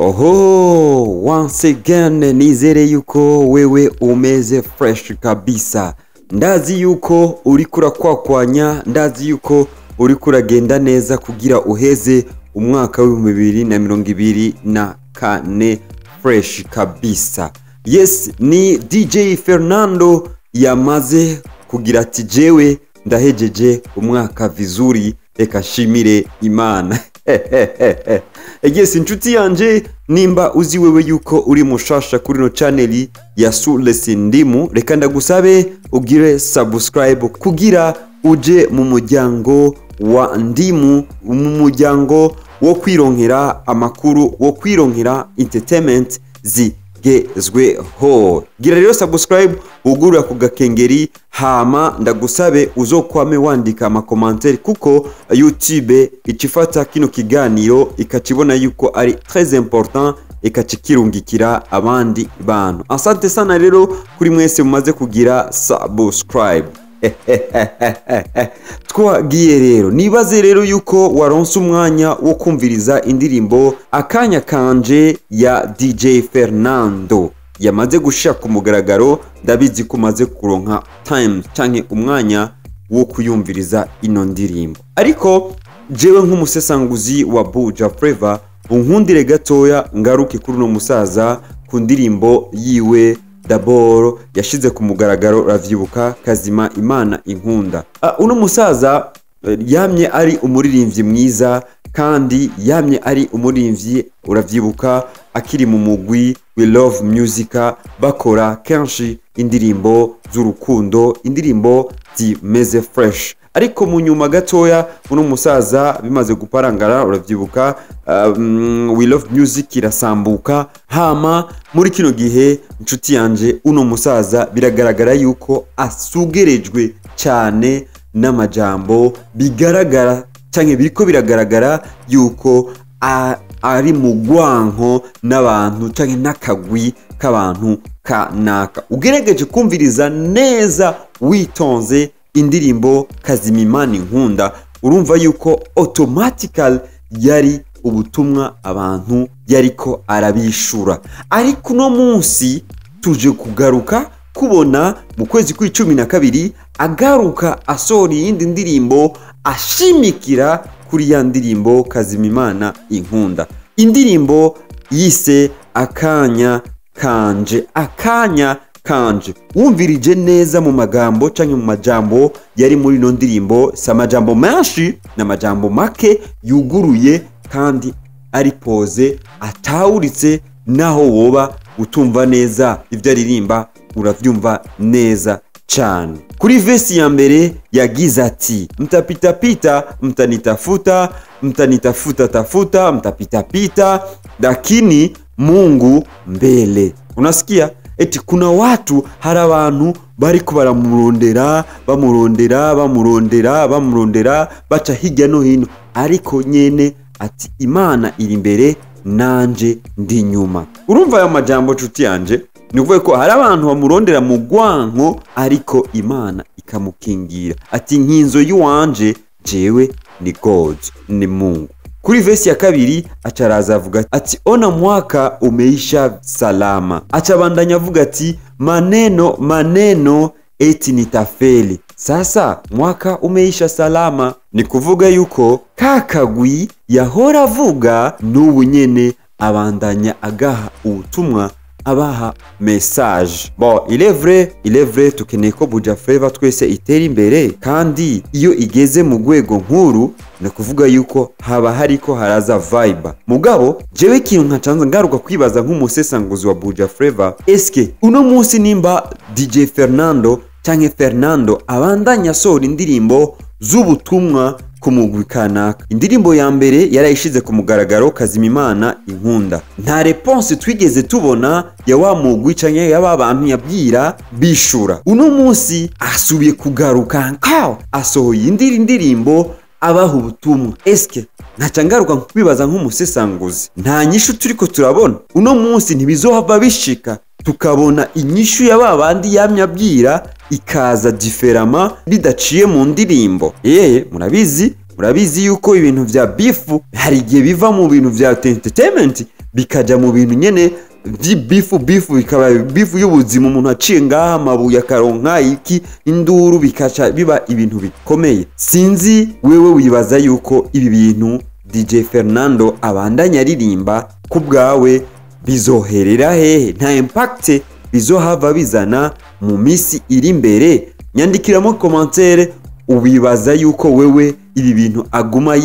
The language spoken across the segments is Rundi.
Oho, once again nizere yuko wewe umeze fresh kabisa. Ndazi yuko uriko urakwakwanya, ndazi yuko uriko uragenda neza kugira uheze umwaka w'2024 fresh kabisa. Yes, ni DJ Fernando yamaze kugira ati jewe ndahejeje umwaka vizuri, reka nshimire Imana. Yes, inshuti yanje, nimba uzi wewe yuko uri mushasha kuri no channel ya Sulesi Ndimu, reka ndagusabe ugire subscribe kugira uje mu muryango wa Ndimu, mu muryango wo kwironkera amakuru, wo kwironkera entertainment zigezweho. Gira rero subscribe, ugurura ku gakengeri, hama ndagusabe uzokwame wandika amakomantere, kuko YouTube icifata kino kiganiro ikakibona yuko ari très important, ikakikirungikira abandi bantu. Asante sana rero kuri mwese mumaze kugira subscribe. Twagiye rero, nibaze rero yuko waronse umwanya wo kumviriza indirimbo Akanya Kanje ya DJ Fernando yamaze gushira ku mugaragaro. Ndabizi ko umaze kuronka time canke umwanya wo kuyumviriza ino ndirimbo, ariko jewe nk'umusesanguzi wa Buja Flava, unkundire gatoya ngaruke kuri uno musaza ku ndirimbo yiwe d'abord yashize ku mugaragaro, ravyibuka, Kazima Imana Inkunda. Uno musaza yamye ari umuririmbyi mwiza, kandi yamye ari umuririmbyi, uravyibuka akiri mu mugwi We Love Music, bakora kenshi indirimbo z'urukundo, indirimbo zimeze fresh. Ariko mu nyuma gatoya uno musaza bimaze guparangara, uravyibuka, We Love Music irasambuka. Hama muri kino gihe, inshuti yanje, uno musaza biragaragara yuko asugerejwe cyane n'amajambo, bigaragara canke biriko biragaragara yuko ari mu gwanko n'abantu canke n'akagwi k'abantu kanaka. Ugerageje kumviriza neza witonze indirimbo Kazimimana Inkunda, urumva yuko automatically yari ubutumwa abantu yariko arabishura. Ariko uno munsi tuje kugaruka kubona mu kwezi kw'12 agaruka asohora iyindi ndirimbo ashimikira kuri ya ndirimbo Kazimimana Inkunda, indirimbo yise Akanya Kanje. Akanya Kanje, wumvirije neza mu magambo canke mu majambo yari muri ino ndirimbo, si amajambo menshi, ni amajambo make yuguruye kandi ari posé, atawuritse. Naho woba utumva neza ibyo aririmba, uravyumva neza cane. Kuri verse ya mbere yagize ati: "Mtapitapita mtanitafuta, mtanitafuta tafuta, mtapitapita, lakini Mungu mbele." Unasikia eti kuna watu, hari abantu bariko baramurondera, bamurondera, bamurondera, bamurondera, baca hirya no hino, ariko nyene ati Imana iri imbere, nanje ndi nyuma. Urumva ayo majambo, nshuti yanje? Ni ukuvuga ko hari abantu bamurondera mu gwanko, ariko Imana ikamukingira, ati nkinzo y'uwanje jewe ni God, ni Mungu. Kuri verse ya kabiri acaraza avuga ati: "Ona mwaka umeisha salama." Acabandanya avuga ati: "Maneno maneno eti nitafeli, sasa mwaka umeisha salama." Ni kuvuga yuko kakagwi yahora avuga n'ubu nyene abandanya agaha ubutumwa, abaha message. Bon, il est vrai, il est vrai, tukeneye ko Buja Flavor twese itera imbere, kandi iyo igeze mu rwego nkuru ni kuvuga yuko haba hariko haraza vibe. Mugabo jewe ikintu nkacanza ngaruka kwibaza nk'umusesanguzi wa Buja Flavor, eske uno munsi nimba DJ Fernando canke Fernando abandanya asohora indirimbo z'ubutumwa ku mugwi kanaka, indirimbo ya mbere yarayishize ku mugaragaro, Kazimimana Inkunda, nta réponse twigeze tubona ya wa mugwi canke ya ba bantu yabwira bishura. Uno munsi asubiye kugaruka nkaho asohoye indi ndirimbo abaha ubutumwa. Eske ntaca ngaruka kwibaza nk'umusesanguzi, nta nyishu turiko turabona uno munsi? Ntibizohava bishika tukabona inyishu ya ba bandi yamye abwira ikaza différemment, bidaciye mu ndirimbo? Yeye murabizi, murabizi yuko ibintu vya beef hari igihe biva mu bintu vya entertainment. Bikaja mu bintu nyene vy'ibifu bifu, bikaba bifu y'ubuzima. Umuntu aciye ngaha amabuye akaronka iki, induru, bikaca biba ibintu bikomeye. Sinzi wewe wibaza yuko ibi bintu DJ Fernando abandanya aririmba, ku bwawe bizoherera hehe? Nta impact bizohava bizana mu misi iri imbere? Nyandikiramo commentaire, ubibaza yuko wewe ibi bintu aguma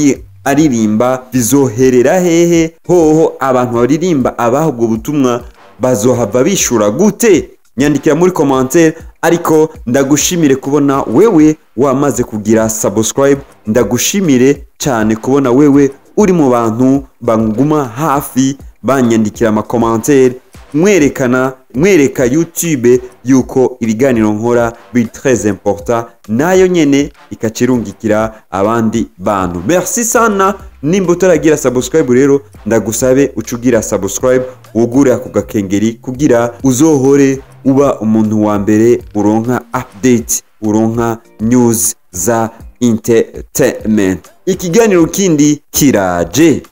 aririmba bizoherera hehe? Hoho abantu baririmba abaha ubwo butumwa bazohava bishura gute? Nyandikira muri commentaire. Ariko ndagushimire kubona wewe wamaze kugira subscribe, ndagushimire cyane kubona wewe uri mu bantu banguma hafi, banyandikira ama commentaire, mwerekana, mwereka YouTube yuko ibiganiro nkora biri très important, nayo nyene ikacirungikira abandi bantu. Merci sana. Nimba utaragira subscribe rero, ndagusabe ucugira subscribe, wugure ako gakengeri kugira uzohore uba umuntu wa mbere uronka update, uronka news za entertainment. Ikiganiro kindi kiraje.